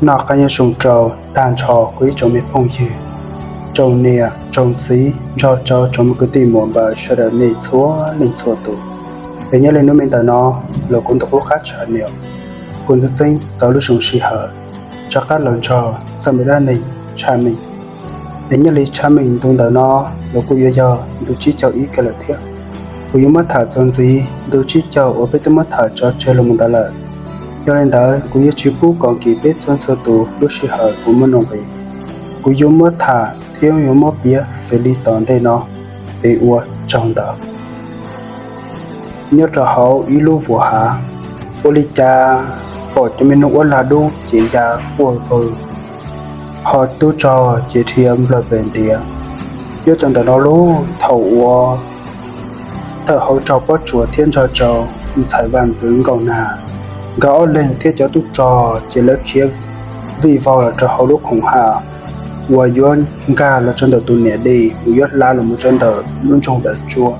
Noj qab nyob zoo rau tag nrho kuv ib tsoom me phooj ywg, tsoom niam tsoom txiv nrog rau tsoom me kwv tij muam npawg sawv daws nej txhua leej txhua tus. Es nyob li hnub me ntawm no los kuv ntu qub qab tshav niam, kuv ntxeev txeeb tau lub zoo sij hawm rov qab los nrog xav me dab neeg tshaj meej. Es nyob li tshaj meej ntu ntawm no los kuj yuav yog ntu tsib caug ib kiag lawm thiab. Kuv yuav muab tham txuas ntxiv ntu tsib caug uas peb twb muab tham tso tseg los mus ntawd lawm. Yog li ntawd kuv yuav tsis pub kom nkim peb txhua txhua tus lub sij hawm uas muaj nuj nqis. Kuv yuav muab tham thiab yuav muab piav xws li tom ntej no es ua tsaug ntawd. Nyob rau hauv ib lub vuas hav, ua li cas pom cov me noog uab lag dub ces ya quaj vwg, ho tub rog ces dhia nplawg pes ntiav. Nyob rau ntawm no lub thaum uas thawj hauv rog Pob Tsuas thiab nrog rau ntxhais Vaj Ntxwv Nkauj Nag, nkawd ob leeg thiab cov tub rog ces lawv khiav vij vog los rau hauv lub khoom hav uas yuav nkag los rau ntawm tus niam dej uas yuav hla los mus rau ntawm lub nroog Dawm Tsua,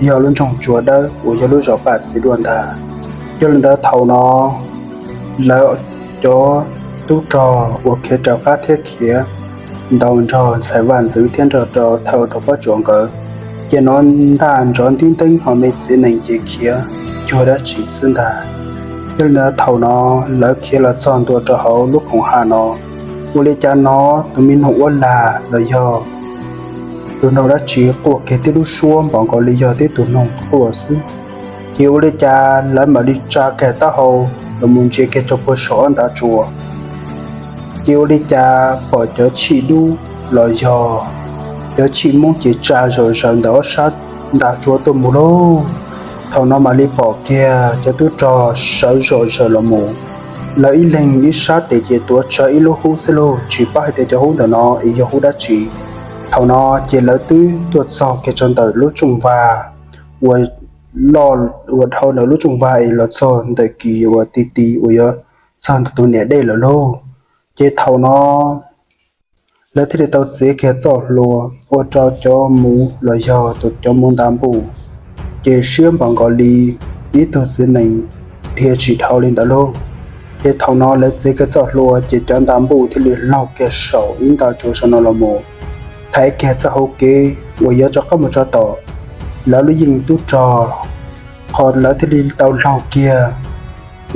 yog lub nroog Tsua Dawb uas yog lub zos Paj Xis Duaj ntag. Yog li ntawd thaum no lawv cov tub rog uas khiav raws qab thiab khiav ntaus nrog ntxhais Vaj Ntxwv thiab nrog rau thawj rog Pob Tsuas nkawd ces hnov ntaj ntsov ntib nteeb ho me txiv nees ces khiav cuag dab tsi xwb ntag. Yog li ntawd thaum no lawv khiav los txog ntua rau hauv lub khoom hav no, ua li cas hnov tus me noog uab lag los yog tus noog dab tsi quaj kiag tib lub suab npaum nkaus li yog tib tug noog quaj xwb. Ces ua li cas lawv mam li tsa kiag taub hau los mus ntsia kiag rau puag saum ob ntav tsua, ces ua li cas pom cov tshij dub los yog cov tshij moob ces tsa zom zaws ntawm ob sab ntav tsua tuaj mus lauj. Thaum no mam li pom kiag cov tub rog sawv zom zaws los mus, lawv ib leeg ib sab tes ces tuav tsawv ib lub hub xwb lauj, tsis paub hais tias cov hub ntawm no es yog hub dab tsi. Thaum no ces lawv twb tuaj txog kiag rau ntawm lub tsooj vag uas loj uas dhau ntawm lub tsooj vag es los txog ntawm kis uas ti ti uas yuav txog ntawm tus niam dej lawm lauj. Ces thaum no lawv thiaj li tau txiav kiag txoj hlua ua rau cov muv los yog tus cov muv nta npuj, ces siab npaum nkaus li ib tug txiv nees dhia tsis dhau li ntawd lauj. Ces thaum no lawv txiav kiag txoj hlua ces cov nta npuj thiaj li laug kiag saum ib nta tsua saum no los mus thaiv kiag txoj hauv kev uas yuav rov qab mus rau tom lawv lub yeej tub rog, ho lawv thiaj li tau laug kiag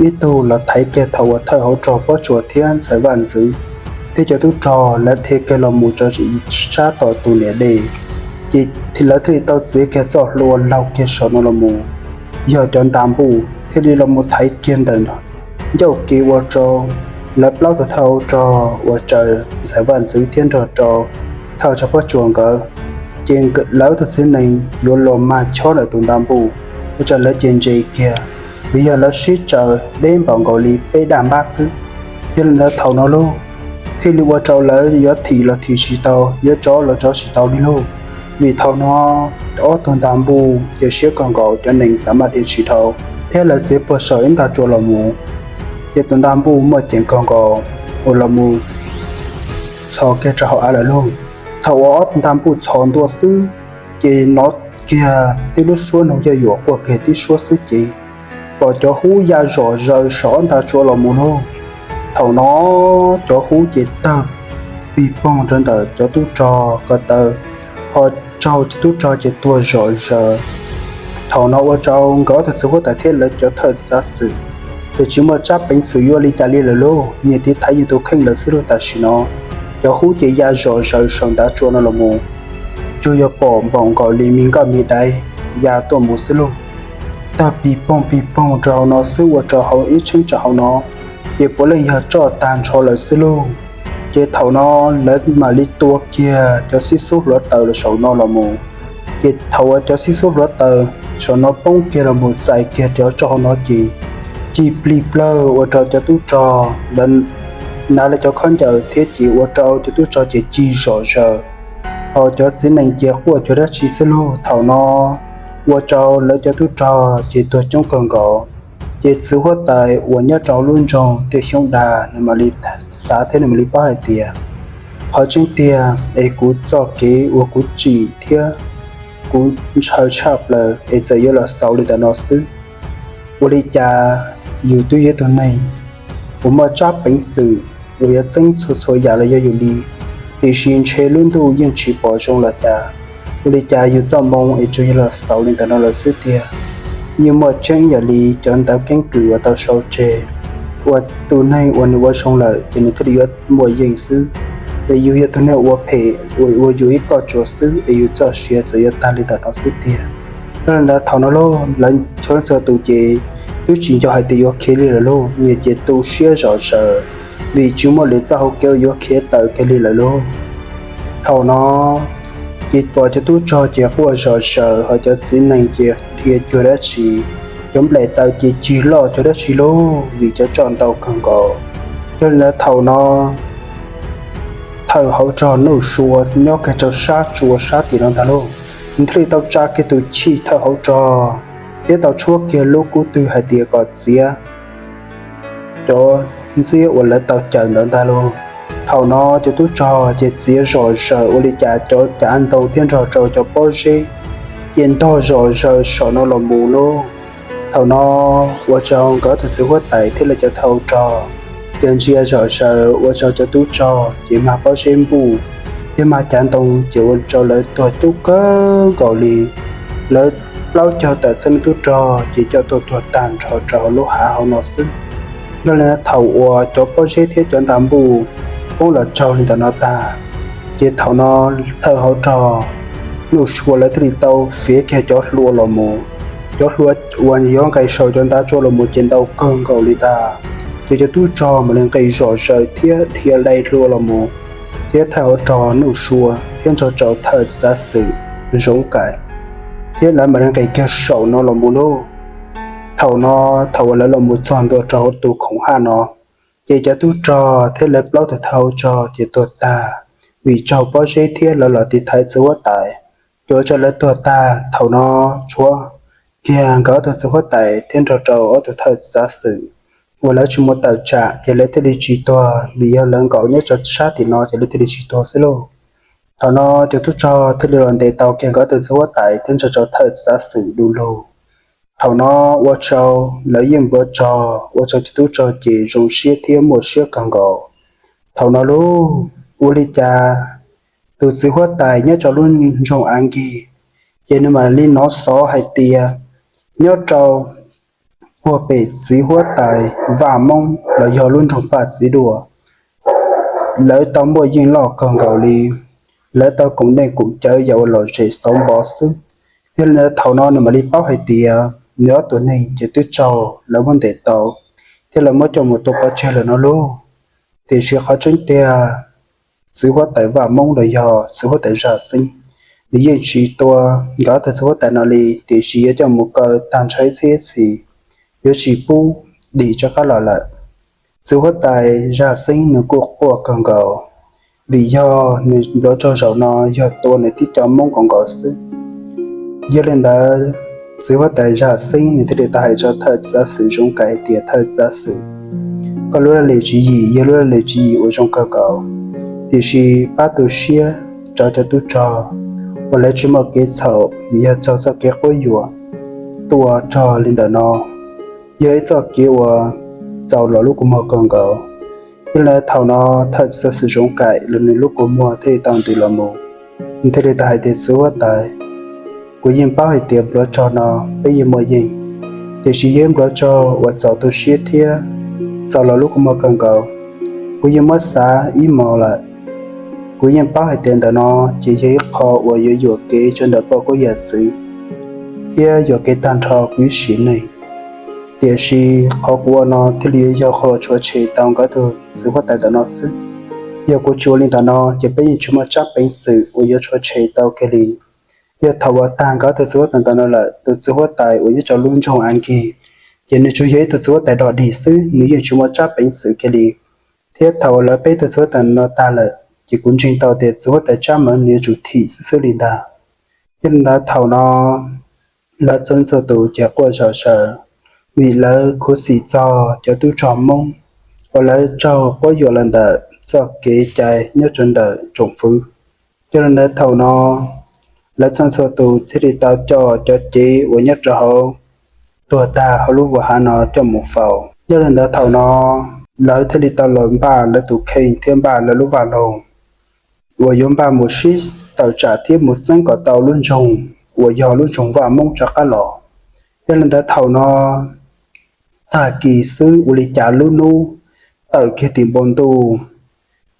ib tug los thaiv kiag thaum uas thawj hauv rog Pob Tsuas thiab ntxhais Vaj Ntxwv thiab cov tub rog lawv dhia kiag los mus rau sab tom tus niam dej. Ces lawv thiaj li tau txiav kiag txoj hlua laug kiag saum no los mus, yog cov nta npuj thiaj li los mus thaiv kiag ntawm ncauj kev ua rau lawv plaub tug thawj hauv rog uas raws ntxhais Vaj Ntxwv thiab nrog rau thawj rog Pob Tsuas nkawd, ces lawv tug txiv nees yuav los mag chob ntawm tus nta npuj, ua rau lawv ces ntse kiag, vim yog lawv sib tsaws deb npaum nkaus li peb daj npab xwb. Yog li ntawd thaum no lauj, thiaj li ua rau lawv yuav thim los thim tsis tau, yuav tsov los tsov tsis tau li lauj. Vim thaum no ob tug nta npuj ces siab kawg nkaus, cov nees xav maj dhia tsis dhau, thiab lawv txiav puag saum ib nta tsua los mus, ces tus nta npuj muaj ceem kawg nkaus uas los mus txhos kiag rau hauv av lawm lauj. Thaum uas ob nta npuj txhos ntua xwb, ces hnov kiag tib lub suab noog yaj yuam quaj kiag tib suab xwb ces pom cov hub ya zom zaws saum ob nta tsua los mus lauj. Thaum no cov hub ces tawg pig poog rau ntawm cov tub rog ko taw, ho raug cov tub rog ces tuag zom zaws. Thaum no ua rau nkawd ob tug txiv huab tais thiab lawv cov thawj xav xwm ces tsis muaj tsab peev xwm yuav li cas li lawm lauj, nyias tiv thaiv nyias tus kheej lawm xwb lauj. Tam sim no cov hub ces ya zom zaws saum ntav tsua no los mus, cuag yog pom npaum nkaus li me nkaj me daiv ya tuaj mus xwb lauj. Tawg pig poog pig poog rau hauv no xwb ua rau hauv ib cheeb tsam hauv no ces puav leej yog tsoj tag nrho lawm xwb lauj. Ces thaum no lawv mam li tua kiag cov xib xub hluav taws los saum no los mus. Ces thaum uas cov xib xub hluav taws saum no poob kiag los mus txais kiag cov tsoj hauv no ces cig plig plawg ua rau cov tub rog lawv hnav lawv cov khaub ncaws thiab ces ua rau cov tub rog ces cig zom zaws, ho cov txiv nees ces quaj cuag dab tsi xwb lauj. Thaum no ua rau lawv cov tub rog ces tuag coob kawg nkaus. Ces txiv huab tais uas nyob rau lub nroog Tiaj Xyoob Dag nws mam li xav thiab nws mam li paub hais tias, qhov tseeb tiag es kuv txoj kev uas kuv tsim thiab kuv ntshaw tshaj plaws es txawm yuav los xaus li ntawm no xwb. Ua li cas yus twb yog ib tug neeg uas muaj tsab peev xwm uas yuav txeeb txhua txhua yam los yog yus li, tiam sis ntshe lub ntuj yeej tsis pom zoo los cas. Ua li cas yus txoj moo es tsuas yog los xaus li ntawm no lawm xwb tiag. Yeej muaj tseeb yam li cov ntawv keeb kwm uas tau sau tseg, uas tus neeg uas nws ua zoo lawm ces nws thiaj li yuav muaj yeej xwb, es yus yog tus neeg ua phem uas ua yus ib koj tsuas xwb es yus txoj sia txawm yuav tag li ntawm no xwb tiag. Yog li ntawd thaum no lauj, lawv txhua leej txhua tus ces twb tsis nco hais tias yuav khiav li lawm lauj, nyias ces tu siab zom zaws vim tsis muaj lwm txoj hauv kev uas yuav khiav tawm kiag li lawm lauj. Thaum no ces pom cov tub rog ces quaj zom zaws, ho cov txiv nees ces dhia cuag dab tsi, cov nplaim taws ces cig loj cuag dab tsi lauj, vim cov roj ntau kawg nkaus. Yog li ntawd thaum no thawj hauv rog Nuj Sua nyob kiag rau sab tsua sab tim no ntag lauj, nws thiaj li tau tsa kiag tus chij thawj hauv rog thiab tau tshuab kiag lub kub twg hais tias kom txiav cov ntxiab uas lawv tau cawm ntawd ntag lauj. Thaum no cov tub rog ces txiav zom zaws ua li cas cov cav ntoo thiab nrog rau cov pob zeb ces ntog zom zaws saum no los mus lauj. Thaum no ua rau nkawd ob tug txiv huab tais thiab lawv cov thawj hauv rog ces ntsia zom zaws ua rau cov tub rog ces mag pob zeb npuj thiab mag cav ntoo ces ua rau lawv tuag coob kawg nkaus li. Lawv plaub caug tawm txhiab leej tub rog ces coj tuag tuag tag nrho rau hauv lub hav hauv no xwb. Yog li ntawd thaum uas cov pob zeb thiab cov nta npuj poob los raug li ntawm no tag, ces thaum no thawj hauv rog Nuj Sua lawv thiaj li tau fiav kiag cov hlua los mus. Cov hlua uas yuav nqis saum cov ntav tsua los mus ces ntau kawg nkaus li ntag. Ces cov tub rog mam li nqis zom zaws thiab dhia dai hlua los mus, thiab thawj hauv rog Nuj Sua thiab nrog rau thawj txiv xav xwm Zoov Kaim, thiab lawv mam li nqis kiag saum no los mus lauj. Thaum no, thaum uas lawv los mus txog ntua rau hauv tus khoom haj no, ces cov tub rog thiab lawv plaub tug thawj hauv rog ces tuag tag, vim raug pob zeb thiab lawv los tiv thaiv txiv huab tais, ces ua rau lawv tuag tag. Thaum no tshuav kiag nkawd ob tug txiv huab tais thiab nrog rau ob tug thawj txiv xav xwm uas lawv tsis muaj tawm tsam ces lawv thiaj li tsis tuag, vim yog lawv nkaum nyob rau sab tim no ces lawv thiaj li tsis tuag xwb lauj. Thaum no cov tub rog thiaj li los ntes tau kiag nkawd ob tug txiv huab tais thiab nrog rau thawj txiv xav xwm du lug. Thaum no ua rau lawv yeej npluav rog, ua rau cov tub rog ces zoo siab thiab muaj siab kawg nkaus. Thaum no lauj, ua li cas tus txiv huab tais nyob rau lub nroog Av Nkig ces nws mam li hnov xov hais tias nyob rau puag pem txiv huab tais Vaj Moob los yog lub nroog Paj Txiv Duas, lawv tau muaj yeej loj kawg nkaus li. Lawv tau koom neej koom cawv yam uas lom zem xauv npo xwb. Yog li ntawd thaum no nws mam li paub hais tias nws ob tug neeg ces twb raug lawv muab ntes tau thiab lawv muab coj mus tua pov tseg lawm no lauj. Tiam sis qhov tseeb tiag, txiv huab tais Vaj Moob los yog txiv huab tais Zaj Xeeb, nws yeej tsis tua nkawd ob tug txiv huab tais no li, tiam sis yuav coj mus kaw tag nrho ib txhiab ib txhis, yuav tsis pub dim rov qab los lawm. Txiv huab tais Zaj Xeeb nws kuj quaj kawg nkaus, vim yog nws npluav rog zaum no yog tua nws tib co Hmoob kawg nkaus xwb. Yog li ntawd, txiv huab tais Zaj Xeeb nws thiaj li tau hais rau thawj txiv xav xwm Zoov Kaim hais tias, thawj txiv xav xwm, koj lub laj lim tswv yim yog lub laj lim tswv yim uas zoo kawg nkaus, tiam sis pab tu siab rau cov tub rog uas lawv tsis muaj kev txhaum vim yog raug txoj kev quab yuam tua rog li ntawm no, yog ib txoj kev uas txaus los lub kua muag kawg nkaus. Yog li ntawd thaum no thawj txiv xav xwm Zoov Kaim los nws lub kua muag thiaj li tau ntws los mus, nws thiaj li tau hais tias, txiv huab tais, kuv yeej paub hais tias npluav rog no peb yeej muaj yeej, tiam sis yog ib npluav rog uas txaus tu siab thiab txaus los lub kua muag kawg nkaus. Kuv yeej muab xav ib hmos lawm. Kuv yeej paub hais tias ntawm no ces yog ib qho uas yuav yuam kev rau ntawm poj koob yawm txwv thiab yuam kev tag nrho kuv ib sim neej. Tiam sis qhov kuv ua no thiaj li yuav yog qhov uas tshua tshem tau nkawd tus txiv huab tais ntawm no xwb. Yog kuv tsis ua li ntawm no ces peb yeej tsis muaj tsab peev xwm uas yuav tshua tshem tau kiag li. Yog thaum uas tag nkawd tus txiv huab tais ntawm no lawm, tus txiv huab tais uas nyob rau lub nroog Av Nkig, ces nws tsuas yog ib tug txiv huab tais dog dig xwb, nws yeej tsis muaj tsab peev xwm kiag li. Thiab thaum uas lawv peb tus txiv huab tais no tag lawm, ces kuv ntseeg tau tias txiv huab tais Tsab Meev nws yuav tsum thim xwb xwb li ntag. Yog li ntawd thaum no lawv txhua leej txhua tus ces quaj zom zaws, vim lawv khuv xim txog cov tub rog Hmoob uas lawv raug quab yuam los ntawm txoj kev cai nyob rau ntawm tsoom fwv. Yog li ntawd thaum no lawv txhua leej txhua tus thiaj li tau coj cov cev uas nyob rau hauv tuag tag hauv lub vuas hav no coj mus faus. Yog li ntawd thaum no lawv thiaj li tau los npaj lawv tus kheej thiab npaj lawv lub vaj loog uas yuav npaj mus sib tawm tsam thiab mus txeeb kom tau lub nroog uas yog lub nroog Vaj Moob rov qab los. Yog li ntawd thaum no tag kis xwb ua li cas lub hnub tawm kiag tim npoo ntuj,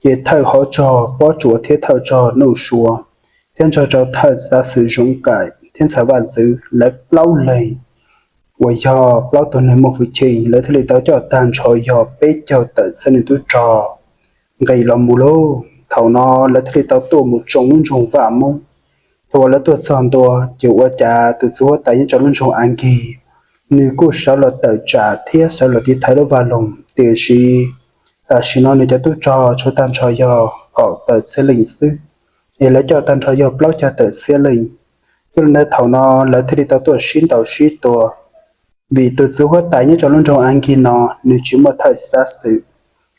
ces thawj hauv rog Pob Tsuas thiab thawj rog Nuj Sua thiab nrog rau thawj txiv xav xwm Zoov Kaim thiab ntxhais vaj ntxwv lawv plaub leeg uas yog plaub tug neeg muaj hwj chim, lawv thiaj li tau coj tag nrho yog peb caug tawm txhiab leej tub rog nqis los mus lauj. Thaum no lawv thiaj li tau tuaj mus tsoo lub nroog Vaj Moob. Thaum uas lawv tuaj txog ntua ces ua cas tus txiv huab tais nyob rau lub nroog Ankis, nws kuj sawv los tawm tsam thiab sawv los tiv thaiv lub vaj loog, tiam sis tam sim no nws cov tub rog tshuav tag nrho yog kaum tawm txhiab leej xwb, es lawv coj tag nrho yog plaub caug tawm txhiab leej. Yog li ntawd thaum no lawv thiaj li tau tuaj sib ntaus sib tua, vim tus txiv huab tais nyob rau lub nroog Ankis no nws tsis muaj thawj txiv xav xwm,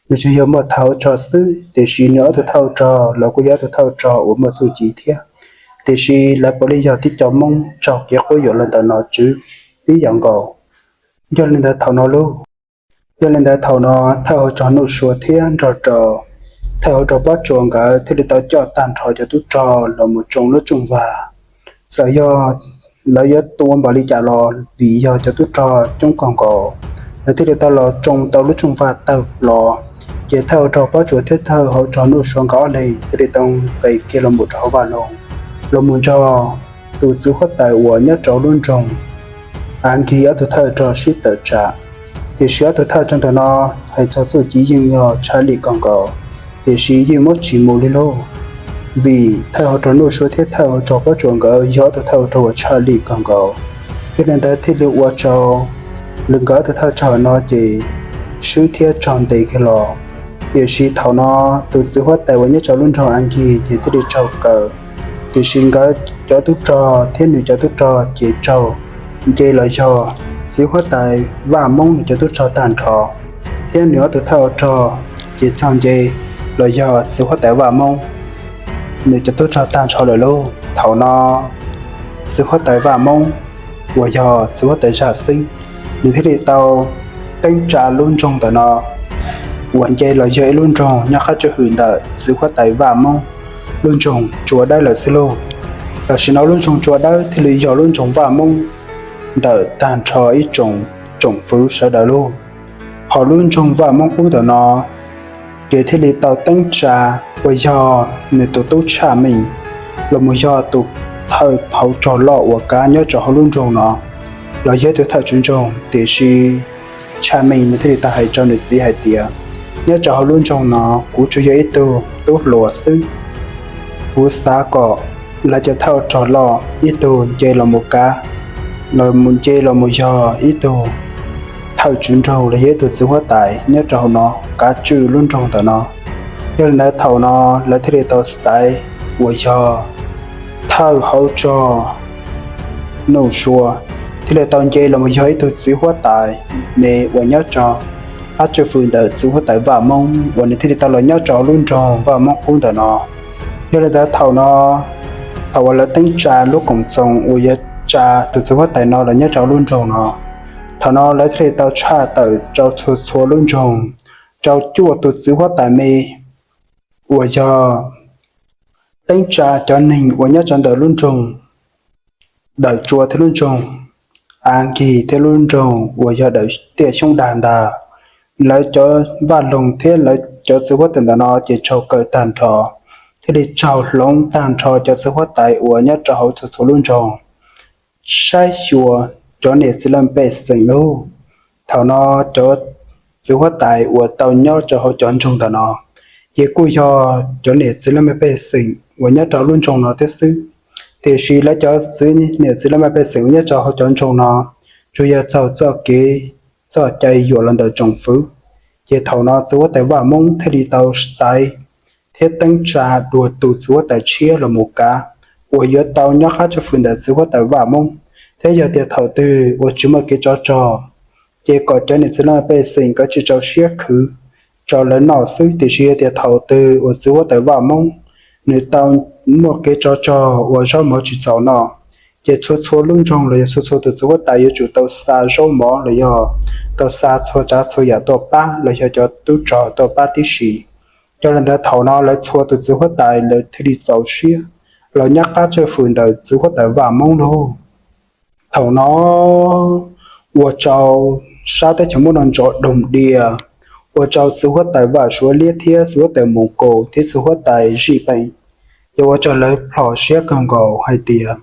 nws tsuas yog muaj thawj hauv rog xwb, tiam sis nws ob tug thawj hauv rog los kuj yog ob tug thawj hauv rog uas muaj txuj ci thiab. Tiam sis lawv puav leej yog tib co Hmoob raug kev quab yuam los ntawm nom tswv tib yam nkaus. Yog li ntawd thaum no lauj, yog li ntawd thaum no thawj hauv rog Nuj Sua thiab nrog rau thawj hauv rog Pob Tsuas nkawd thiaj li tau coj tag nrho cov tub rog los mus tsoo lub rooj vag. Txawm yog lawv yuav tua npaum li cas los vim yog cov tub rog coob kawg nkaus, lawv thiaj li tau los tsoo tau lub rooj vag tawg plov. Ces thawj hauv rog Pob Tsuas thiab thawj hauv rog Nuj Sua nkawd ob leeg thiaj li tau nqis kiag los mus rau hauv vaj loog, los mus nrog tus txiv huab tais uas nyob rau lub nroog Ankis ob tug thawj rog sib tawm tsam. Tiam sis ob tug thawj rog ntawm no hais txog txuj ci yeej yog tshaj lij kawg nkaus, tiam sis yeej muab tsis mus li lauj, vim thawj hauv rog Nuj Sua thiab thawj hauv rog Pob Tsuas nkawd yog ob tug thawj rog uas tshaj lij kawg nkaus. Yog li ntawd thiaj li ua rau nkawd ob tug thawj rog no ces swb thiab raug ntes kiag los. Tiam sis thaum no tus txiv huab tais uas nyob rau lub nroog Ankis ces thiaj li raug kaw, tiam sis nkawd cov tub rog thiab nws cov tub rog ces raug nce los yog txiv huab tais Vaj Moob nws cov tub rog tag nrho, thiab nws ob tug thawj hauv rog ces raug nce los yog txiv huab tais Vaj Moob nws cov tub rog tag nrho lawm lauj. Thaum no txiv huab tais Vaj Moob uas yog txiv huab tais Zaj Xeeb, nws thiaj li tau teeb tsa lub nroog ntawm no uas nce los yog ib lub nroog nyob qab tswj hwm ntawm txiv huab tais Vaj Moob lub nroog Tsua Dawb lawm xwb lauj. Tam sim no lub nroog Tsua Dawb thiaj li yog lub nroog Vaj Moob ntawm tag nrho ib tsoom tsoom fwv sawv daws lauj. Hos lub nroog Vaj Moob qub ntawm no ces thiaj li tau teeb tsa uas yog nws tus tub Tshaj Meej los mus yog tus thawj hauv rog loj uas kav nyob rau hauv lub nroog no los yog tus thawj tswv nroog, tiam sis Tshaj Meej nws thiaj li tau hais rau nws txiv hais tias, nyob rau hauv lub nroog no kuv tsuas yog ib tug tub hluas xwb, kuv xav kom lawv cov thawj rog loj ib tug nce los mus kav, los mus nce los mus yog ib tug thawj tswv nroog los yog ib tug txiv huab tais nyob rau hauv no kav tswj lub nroog ntawm no. Yog li ntawd thaum no lawv thiaj li tau xaiv uas yog thawj hauv rog Nuj Sua thiaj li tau nce los mus yog ib tug txiv huab tais me uas nyob rau qab tswj fwm ntawm txiv huab tais Vaj Moob uas nws thiaj li tau los nyob rau lub nroog Vaj Moob qub ntawm no. Yog li ntawd thaum no, thaum uas lawv teeb tsa lub koom txoos uas yuav tsa tus txiv huab tais no los nyob rau lub nroog no, thaum no lawv thiaj li tau tshaj tawm rau txhua txhua lub nroog, rau cuaj tus txiv huab tais me uas yog teeb tsa cov neeg uas nyob rau ntawm lub nroog Dawm Tsua thiab lub nroog Ankis thiab lub nroog uas yog Dawm Tiaj Xyoob Dag ntag. Lawv cov vaj loog thiab lawv cov txiv huab tais ntawm no ces raug kaw tag nrho, thiaj li raug hloov tag nrho cov txiv huab tais uas nyob rau hauv txhua txhua lub nroog saib xyuas cov niam txiv laj mej pej xeem lauj. Thaum no cov txiv huab tais uas tau nyob rau hauv cov nroog ntawm no ces kuj yog cov niam txiv laj mej pej xeem uas nyob rau lub nroog no thiab xwb. Tiam sis lawv cov niam txiv laj mej pej xeem uas nyob rau hauv cov nroog no tsuas yog txaug txoj kev txoj cai yuam los ntawm tsoom fwv. Ces thaum no txiv huab tais Vaj Moob thiaj li tau xaiv thiab teeb tsa dua tus txiv huab tais tshiab los mus kav uas yuav tau nyob qab tswj fwm ntawm txiv huab tais Vaj Moob, thiab yog tias thaum twg uas tsis muaj kev tsov rog ces kom cov niam txiv laj mej pej xeem nkawd tsis rau siab khwv rau lawv noj xwb. Tiam sis yog tias thaum twg uas txiv huab tais Vaj Moob nws tau muaj kev tsov rog uas zaub mov tsis txaus noj, Ces txhua txhua lub nroog los yog txhua txhua tus txiv huab tais yuav tsum tau xa zaub mov los yog tau xa txhua tsav txhua yam tuaj pab los yog cov tub rog tuaj pab tib si. Yog li ntawd thaum no lawv txhua tus txiv huab tais lawv thiaj li txaus siab los nyob qab tsawj fwm ntawm txiv huab tais Vaj Moob lauj. Thaum no ua rau sab teb chaws Moob no nrov doog dias, ua rau txiv huab tais Vaj Suav Liab thiab txiv huab tais Moos Kaus thiab txiv huab tais Zij Pees, ces ua rau lawv plhom siab kawg nkaus hais tias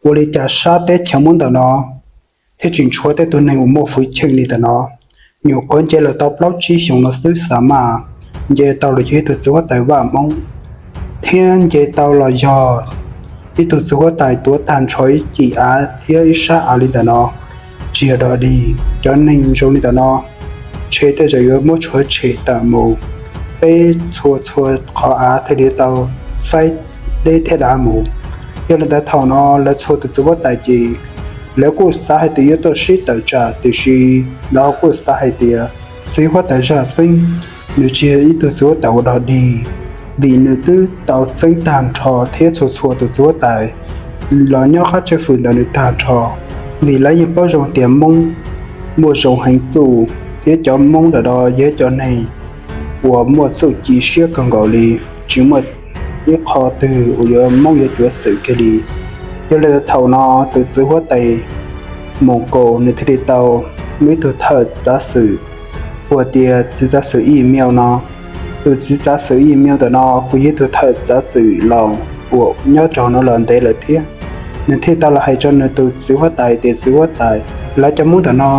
ua li cas sab teb chaws Moob ntawm no thiab tseem tshuav tej tug neeg uas muaj hwj chim li ntawm no. Nyuam qhuav nce los tau plaub tsib xyoos no xwb xav mas nce tau los yog ib tug txiv huab tais Vaj Moob, thiab nce tau los yog ib tug txiv huab tais tuav tag nrho ib cim av thiab ib sab av li ntawm no, tsis yog dog dig. Cov neeg zoo li ntawm no ntshe tej zaum yuav muab tshuav tshem tawm mus, peb txhua txhua qhov av thiaj li tau faib deb thiab dav mus. Yog li ntawd thaum no lawv txhua tus txiv huab tais ces lawv kuj xav hais tias yuav tuaj sib tawm tsam, tiam sis lawv kuj xav hais tias txiv huab tais Zaj Xeeb nws tsis yog ib tug txiv huab tais uas dog dig, vim nws twb tau txeeb tag nrho thiab txhua txhua tus txiv huab tais los nyob qab tsawj fwm ntawm nws tag nrho. Vim lawv yeej paub zoo tias Moob muaj zoo heev txuj, thiab cov Moob ntawm no yog cov neeg uas muaj txuj ci siab kawg nkaus li, tsis muaj ib qho twg uas yuav Moob yuav cuav xwm kiag li. Yog li thaum no tus txiv huab tais Moos Kaus nws thiaj li tau muaj ib tug thawj txav xwm, hu tias txiv txav xwm Ib Miau no. Tus txiv txav xwm Ib Miau ntawm no kuj yog ib tug thawj txav xwm laus uas nyob rau no los ntev lawm thiab. Nws thiaj tau los hais rau nws tus txiv huab tais tias txiv huab tais, lawv cov Moob ntawm no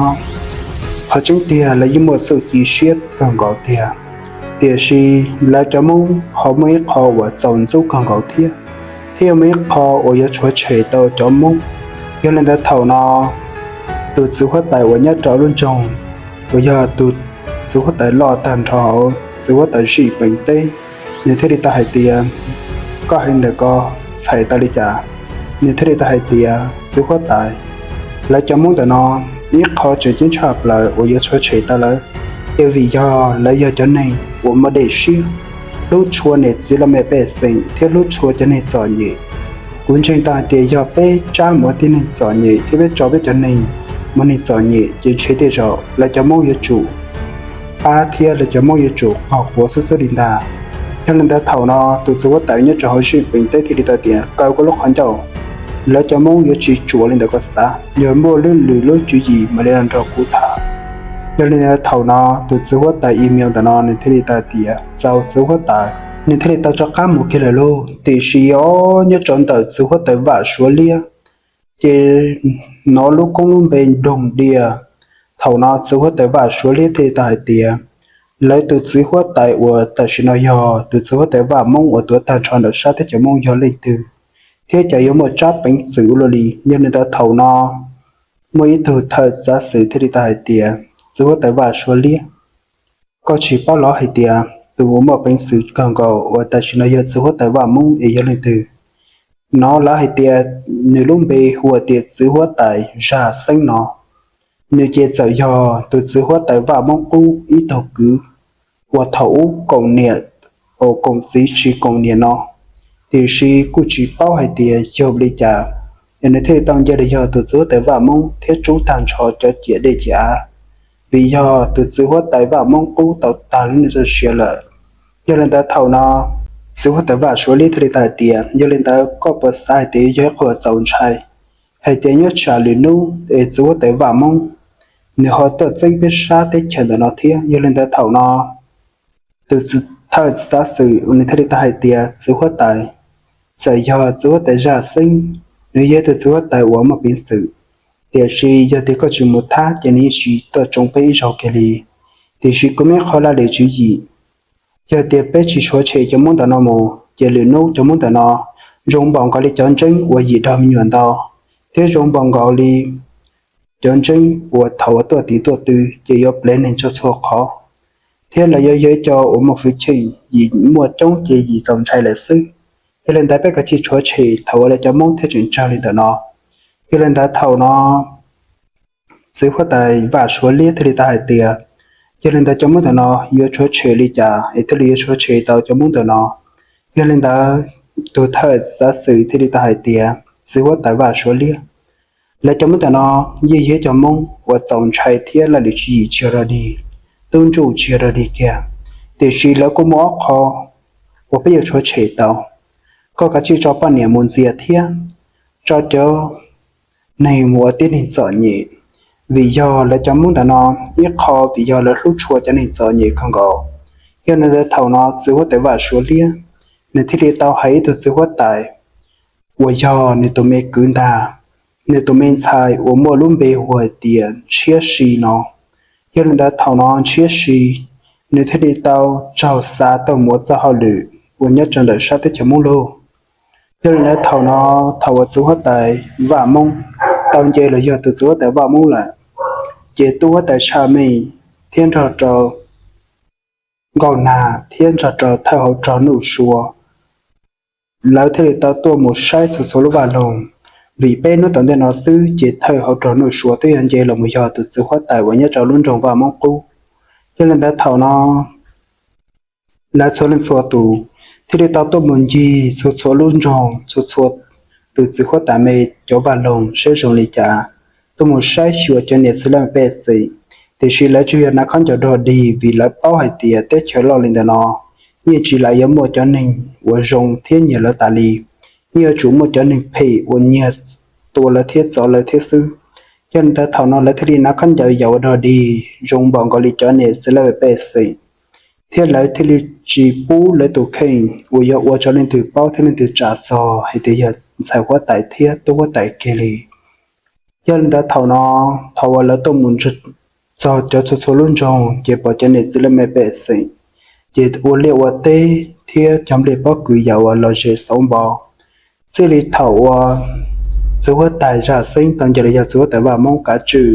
qhov tseeb tiag lawv yeej muaj txuj ci siab kawg nkaus tiag, tiam sis lawv cov Moob ho muaj ib qho uas txaus ntxub kawg nkaus thiab, thiab yog muaj ib qho uas yuav tshuav tshem tau cov Moob. Yog li ntawd thaum no tus txiv huab tais uas nyob rau lub nroog uas yog tus txiv huab tais loj tag nrho hauv txiv huab tais Zij Pees teb, nws thiaj li tau hais tias, koj hais li ntawm ko txhais tau li cas? Nws thiaj li tau hais tias txiv huab tais, lawv cov Moob ntawm no ib qho tseem ceeb tshaj plaws uas yuav tshuav tshem tau lawv, ces vim yog lawv yog cov neeg uas muaj dej siab, hlub tshua niam txiv los mej pej xeem thiab hlub tshua cov neeg txom nyem. Kuv ntseeg tau hais tias yog peb tsab mus ua tib neeg txom nyem thiab peb tso peb cov neeg mus neeg txom nyem ces ntshe tej zaum lawv cov Moob yuav tsum pab thiab lawv cov Moob yuav tsum qaug quav xwb xwb li ntag. Yog li ntawd thaum no tus txiv huab tais nyob rau hauv Zij Pees teb thiaj li tau tias, kaw koj lub qhov ncauj, lawv cov Moob yuav tsis tsuas li ntawm koj xav, yog muaj lwm lub tswv yim mam li los nrog kuv tham. Yog li ntawd thaum no tus txiv huab tais Ib Miau ntawm no nws thiaj li tau tias, txaus txiv huab tais, nws thiaj li tau rov qab mus kiag lawm lauj. Tiam sis os nyob rau ntawm txiv huab tais Vaj Suav Liab ces hnov lub koob lub npe doog dias. Thaum no txiv huab tais Vaj Suav Liab thiaj li tau hais tias, lawv tus txiv huab tais uas tam sim no yog tus txiv huab tais Vaj Moob uas tuav tag nrho ntawm sab teb chaws Moob yog leej twg, thiab cas yuav muaj tsab peev xwm ua luaj li. Yog li ntawd thaum no muaj ib tug thawj txav xwm thiaj li tau hais tias, txiv huab tais Vaj Suav Liab, koj tsis paub los hais tias tus uas muaj peev xwm kawg nkaus uas tam sim no yog txiv huab tais Vaj Moob es yog leej twg? No lawv hais tias nws lub npe hu ua tias txiv huab tais Zaj Xeeb no. Nws ces txawm yog tus txiv huab tais Vaj Moob Qub ib tug kwv uas thaum ub koom niam, koom txiv tsis koom niam no, tiam sis kuj tsis paub hais tias yog li cas es nws thiaj li tau nce los yog tus txiv huab tais Vaj Moob thiab rub tag nrho cov ciam dej ciam av, vim yog tus txiv huab tais Vaj Moob Qub tau tag lub neej txoj sia lawm. Yog li ntawd thaum no txiv huab tais Vaj Suav Liab thiaj li tau hais tias, yog li ntawd koj puas xav hais tias yog ib qho txaus ntshai hais tias nyob tsam lwm hnub es txiv huab tais Vaj Moob nws ho tuaj txeeb peb sab teb chaws ntawm no thiab? Yog li ntawd thaum no tus thawj txav xwm nws thiaj li tau hais tias, txiv huab tais, txawm yog txiv huab tais Zaj Xeeb nws yog tus txiv huab tais uas muaj peev xwm, tiam sis yog tias koj tsis mus thab ces nws yeej tsis tuaj tsoo peb ib zaug kiag li. Tiam sis kuv muaj ib qho laj lim tswv yim, yog tias peb tsis tshuav tshem cov Moob ntawm no mus ces lwm hnub cov Moob ntawm no zoo npaum nkaus li cov ntseeb uas yim dog me nyuam ntau, thiab zoo npaum nkaus li cov ntseeb uas thaum uas tuaj tiv tuaj tw ces yuav plev neeg txhua txhua qhov, thiab lawv yuav yog ib co uas muaj hwj chim, yim muaj coob ces yim txaus ntshai lawm xwb. Yog li ntawd peb kav tsij tshuav tshem thaum uas lawv cov Moob thiaj tseem tsawg li ntawm no. Yog li ntawd thaum no txiv huab tais Vaj Suav Liab thiaj li tau hais tias, yog li ntawd cov Moob ntawm no yuav tshuav tshem li cas es thiaj li yuav tshuav tshem tau cov Moob ntawm no? Yog li ntawd tus thawj txav xwm thiaj li tau hais tias, txiv huab tais Vaj Suav Liab, Lawv cov Hmoob ntawm no yeej yog cov Hmoob uas txaus ntshai thiab laj lim tswv yim tsis yog dog dig, tub ntsuj tsis yog dog dig kiag. Tiam sis lawv kuj muaj ob qho uas peb yuav tshuav tshem tau. Koj kav tsij tso poj niam mus ntxias thiab tso cov neeg mus ua tib neeg txom nyem, vim yog lawv cov Hmoob ntawm no, ib qho vim yog lawv hlub tshua cov neeg txom nyem kawg nkaus. Yog li ntawd thaum no txiv huab tais Vaj Suav Liab, nws thiaj li tau hais ib tug txiv huab tais uas yog nws tus me kwv ntag, nws tus me ntxhais uas muaj lub npe hu hais tias Ntshiab Si no. Yog li ntawd thaum no Ntshiab Si, nws thiaj li tau raug xa tuaj mus ua txoj hauj lwm uas nyob rau ntawm sab teb chaws Hmoob Lauj. Yog li ntawd thaum no, thaum uas txiv huab tais Vaj Moob tau nce los yog tus txiv huab tais Vaj Moob lawm, ces tub huab tais Tsha Meej thiab nrog rau Nkauj Nag thiab nrog rau thawj hauv rog Nuj Sua, lawv thiaj li tau tuaj mus saib txhua txhua lub vaj loog. Vim peb hnub tom ntej no xwb ces thawj hauv rog Nuj Sua twb yog nce los mus yog tus txiv huab tais uas nyob rau lub nroog Vaj Moob Qub. Yog li ntawd thaum no lawv txhua leej txhua tus thiaj li tau tuaj mus ncig txhua txhua lub nroog, txhua txhua tus txiv huab tais me cov vaj loog saib zoo li cas, tuaj mus saib xyuas cov niam txiv laj mej pej xeem. Tiam sis lawv tsuas yog hnav khaub ncaws dog dig vim lawv paub hais tias teb chaws loj li ntawm no yeej tsis lam yuav muaj cov neeg uas zoo thiab nyiam lawv tas li, yeej yuav tsum muaj cov neeg phem uas nyiag tua lawv thiab txov lawv thiab xwb. Yog li ntawd thaum no lawv thiaj li hnav khaub ncaws yam uas dog dig zoo npaum nkaus li cov niam txiv laj mej pej xeem, thiab lawv thiaj li tsis pub lawv tus kheej uas yog ua rau leej twg paub thiab leej twg tsa txog hais tias yog ntxhais huab tais thiab tub huab tais kiag li. Yog li ntawd thaum no, thaum uas lawv tuaj mus txog cov txhua txhua lub nroog ces pom cov niam txiv laj mej pej xeem ces ua liaj ua teb thiab cog nplej pob kws yam uas los zem xauv npo. Txij li thaum uas txiv huab tais Zaj Xeeb tau nce los yog txiv huab tais Vaj Moob kav tswj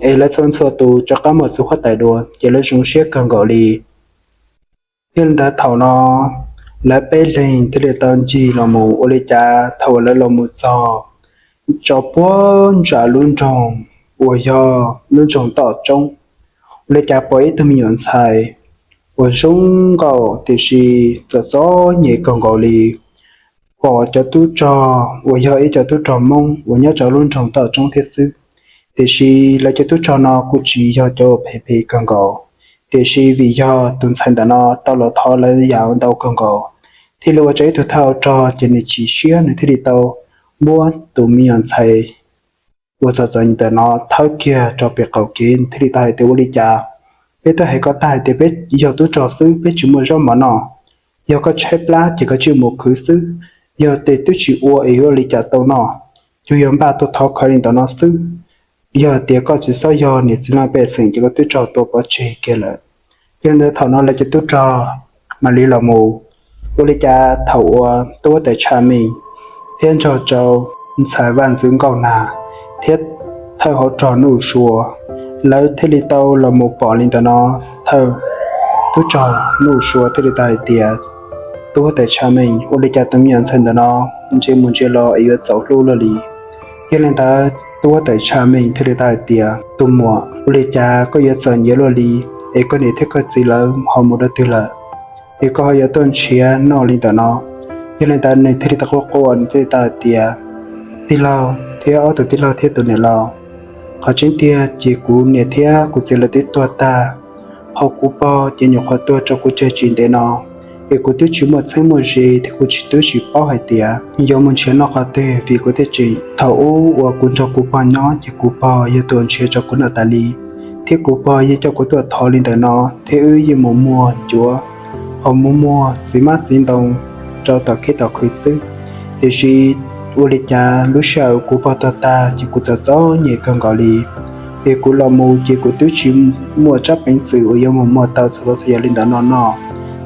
es lawv txhua txhua tus rov qab muaj txiv huab tais dua ces lawv zoo siab kawg nkaus li. Yog li ntawd thaum no lawv peb leeg thiaj li tau ncig los mus. Ua li cas thaum uas lawv los mus txog tso puag nram lub nroog uas yog lub nroog Toj Roob, ua li cas pom ib tug me nyuam ntxhais uas zoo nkauj tiam sis txom txom nyem kawg nkaus li, pom cov tub rog uas yog ib co tub rog Hmoob uas nyob rau lub nroog Toj Roob thiab xwb. Tiam sis lawv cov tub rog no kuj tsis yog cov uas phem phem kawg nkaus, tiam sis vim yog tus ntxhais ntawm no tau los thov lawv yam ntau kawg nkaus, thiaj li ua rau ib tug thawj hauv rog ces nws chim siab nws thiaj li tau muab tus me nyuam ntxhais uas txom txom nyem ntawm no thawb kiag rau pem qaum kev thiaj li tau hais tias ua li cas peb twb hais koj tag hais tias peb yog tub rog xwb peb tsis muaj zaub mov noj, yog koj tshaib plab ces koj cia li mus khwv xwb, yog tias twb tsis ua es yuav ua li cas tau noj, yus yog npaj tuaj thov khawv li ntawm no xwb. Yog tias koj tsis txhob yog niam txiv laj mej pej xeem ces koj twb raug tua pov tseg kiag lawm. Yog li ntawd thaum no lawv cov tub rog mam li los mus. Ua li cas thaum uas tub huab tais Tsha Meej thiab nrog rau ntxhais vaj ntxwv Nkauj Nag thiab thawj hauv rog Nuj Sua, lawv thiaj li tau los mus pom li ntawm no, thawj tub rog Nuj Sua thiaj li tau hais tias, tub huab tais Tsha Meej, ua li cas tus me nyuam ntxhais ntawm no ntsia mus ntsia los es yuav txaus hlub luaj li? Yog li ntawd tub huab tais Tsha Meej thiaj li tau hais tias, tus muam, ua li cas koj yuav txom nyem luaj li, es koj niam thiab koj txiv lawv ho mus rau twg lawm, es koj ho yuav tuaj nrhiav noj li ntawm no? Yog li ntawd nws thiaj li tau quaj quaj, nws thiaj li tau hais tias, tij laug thiab ob tug tij laug thiab tus niam laus, qhov tseeb tiag ces kuv niam thiab kuv txiv lawv twb tuag tag, ho kuv pog ces nyuam qhuav tuag rau kuv tseg tsis ntev no, es kuv twb tsis muaj txheeb muaj ze thiab kuv tsis twb tsis paub hais tias yuav mus nrhiav noj qhov twg vim kuv thiaj tseem, thaum ub uas kuv nrog kuv pog nyob ces kuv pog yog tus nrhiav rau kuv noj tas li, thiab kuv pog yeej coj kuv tuaj thov li ntawm no, thiab wb yeej mus muag ncuav, ho mus muag txiv hmab txiv ntoo rau tom khib tom khw xwb. Tiam sis ua li cas lub sij hawm kuv pog tuag tag ces kuv txom txom nyem kawg nkaus li, es kuv los mus ces kuv twb tsis muaj tsab peev xwm uas yuav mus muag tau txhua txhua yam li ntawm no noj,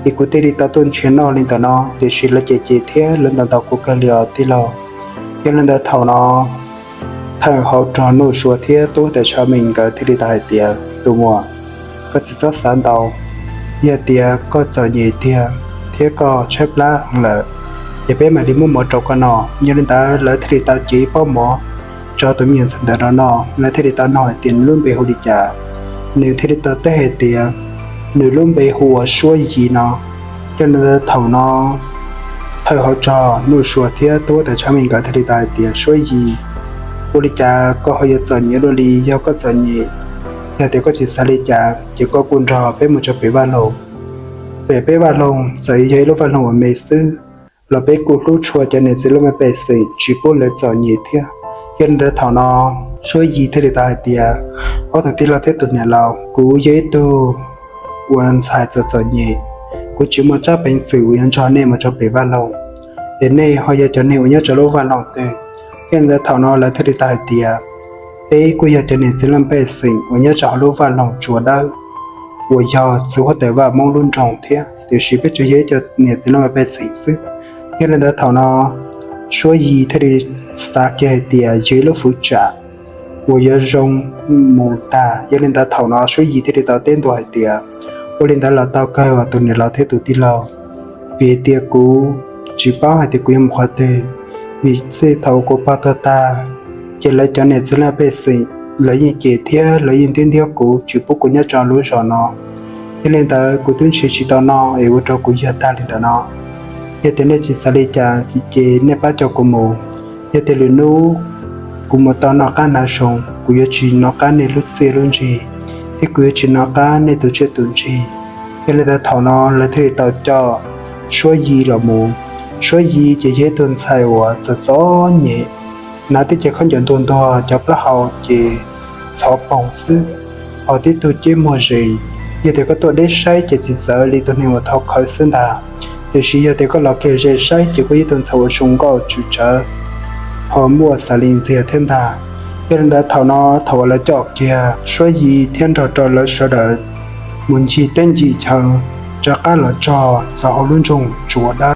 es kuv thiaj li tau tuaj nrhiav noj li ntawm no, tiam sis lawv cem cem thiab lawv ntaus ntaus kuv kawg li os tij laug. Yog li ntawd thaum no thawj hauv rog Nuj Sua thiab tub huab tais Tsha Meej nkawd thiaj li tau hais tias, tus muam, koj tsis txhob xav ntau, yog tias koj txom nyem tiag thiab koj tshaib plab heev lawm, ces peb mam li muab mov rau koj noj. Yog li ntawd lawv thiaj li tau cev ib pob mov rau tus me nyuam ntxhais ntawm no noj, lawv thiaj li tau nug hais tias nws lub npe hu li cas. Nws thiaj li tau teb hais tias nws lub npe hu ua Suab Yis no. Yog li ntawd thaum no thawj hauv rog Nuj Sua thiab tub huab tais Tsha Meej nkawd thiaj li tau hais tias, Suab Yis, Ua li cas koj ho yuav txom nyem dua li? Yog koj txom nyem, yog tias koj tsis xav li cas ces koj kuj nrog peb mus rau pem vaj loog. Pem peb vaj loog txawm yog ib lub vaj loog uas me xwb los peb kuj hlub tshua cov niam txiv laj mej pej xeem, tsis pub lawv txom nyem thiab. Yog li ntawd thaum no Suab Yig thiaj li tau hais tias, ob tug tij laug thiab tus niam laus, kuv yog ib tug uas ntxhais txom txom nyem, kuv tsis muaj tsab peev xwm uas yuav nrog nej mus rau pem vaj loog, es nej ho yog cov neeg uas nyob rau lub vaj loog twg? Yog li ntawd thaum no lawv thiaj li tau hais tias, peb kuj yog cov niam txiv laj mej pej xeem uas nyob rau hauv lub vaj loog Tsua Dawb, uas yog txiv huab tais vaj Moob lub nroog thiab, tiam sis peb tsuas yog ib co niam txiv laj mej pej xeem xwb. Yog li ntawd thaum no Suab Yig thiaj li xav kiag hais tias yog ib lub fwv tsam uas yuav zoo mus tag. Yog li ntawd thaum no Suab Yig thiaj li tau teb ntua hais tias, ua li ntawd los tau kawg os tus niam laus thiab tus tij laug, vim tias kuv tsis paub hais tias kuv yuav mus qhov twg, vim txij thaum uas kuv pog tuag tag ces lawv cov niam txiv laj mej pej xeem lawv yeej cem thiab lawv yeej ntiab ntiab kuv, tsis pub kuv nyob rau lub zos no. Yog li ntawd kuv twb nrhiav tsis tau noj es ua rau kuv yog tag li ntawm no. Yog tias nej tsis xav li cas ces nej pab coj kuv mus. Yog tias lwm hnub kuv mus tau noj qab hnav zoo, kuv yuav tsis nov qab nej lub txiaj lub ntsig, thiab kuv yuav tsis nov qab nej tus tsiaj tus ntsig. Yog li ntawd thaum no lawv thiaj li tau coj Suab Yig los mus. Suab Yig ces yog ib tug ntxhais uas txom txom nyem, hnav tib ce khaub ncaws ntuag ntuag, cov plaub hau ces txhov poog xwb, ho tib tug ceb muag zees. Yog tias koj tuaj deb saib ces txi txawv li tus neeg uas thau khawv xwb ntag. Tiam sis yog tias koj los kiag ze saib ces kuj yog ib tug ntxhais uas zoo nkauj tswm tsawv, ho muaj xav li ntxiag thiab ntag. Yog li ntawd thaum no thaum uas lawv coj kiag Suab Yig thiab nrog rau lawv sawv daws mus ncig teb ncig chaw rov qab los txog txog hauv lub nroog Tsua Dawb.